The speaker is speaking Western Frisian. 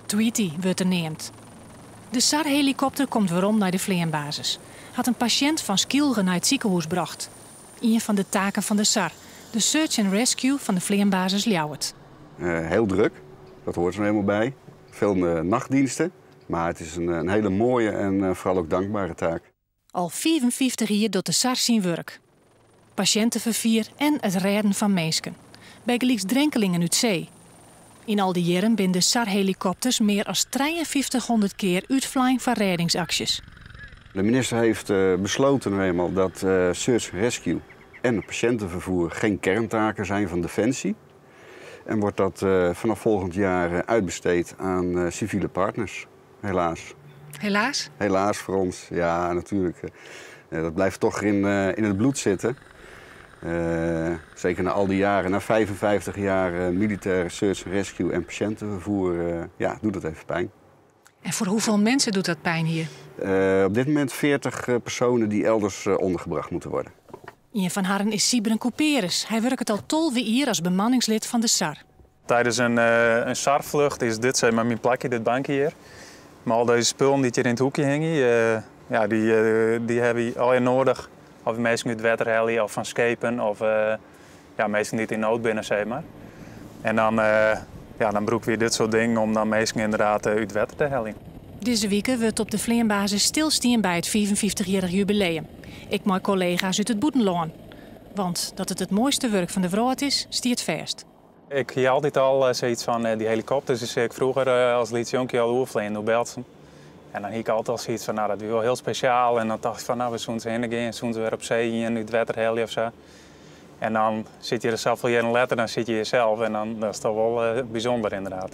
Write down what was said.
Tweety wurdt er neamd. De SAR-helikopter komt werom nei de fleanbasis. Hat in pasjint fan Skylge nei it sikehûs brocht. Ien fan de taken fan de SAR, de Search and Rescue fan de fleanbasis Ljouwert. Heel druk, dat hoort er nou eenmaal bij. Veel nachtdiensten, maar het is een hele mooie en vooral ook dankbare taak. Al 55 jier docht de SAR syn wurk. Pasjinteferfier en it rêden fan minsken. Bygelyks drenkelingen út see. Yn al dy jierren binne de SAR-helikopters mear as 5300 kear útflein foar rêdingsaksjes. De minister heeft besloten nu eenmaal dat search and rescue en patiëntenvervoer geen kerntaken zijn van Defensie. En wordt dat vanaf volgend jaar uitbesteed aan civiele partners, helaas. Helaas? Helaas voor ons, ja, natuurlijk. Dat blijft toch in het bloed zitten. Zeker na al die jaren, na 55 jaar militaire search and rescue en patiëntenvervoer, ja, doet dat even pijn. En voor hoeveel mensen doet dat pijn hier? Op dit moment 40 personen die elders ondergebracht moeten worden. Ien fan harren is Sybren Couperus. Hy wurket al 12 jier as bemanningslid fan de SAR. Tijdens een SAR-vlucht is dit, zeg maar, mijn plakje, dit bankje hier. Maar al deze spullen die hier in het hoekje hangen, ja, die hebben we al je nodig. Of mensen uit het wetter halen of van schepen of, ja, mensen die in nood binnen, zeg maar. En dan, ja, dan brûke we dit soort dingen om dan mensen inderdaad uit het wetter te halen. Dizze wike wurdt op de fleanbasis stilstien by it 55-jierrich jubileum. Ek mei kollega's út it bûtenlân. Want dat it it moaiste wurk fan de wrâld is, stiet fêst. Ik hie altyd al sayts fan dy helikopters, die ik froeger as lyts jonkje al oerfleanen oer Berltsum. En dan hie ik altyd al sayts fan, nou, dat wie wol hiel spesjaal. En dan tocht ik fan, nou, we soene se hinne gean, soene se wer op see ien út it wetter helje of sa. En dan sitte je der safolle jierren letter, dan sitte je sels en dan dat is toch wol bysûnder inderdaad.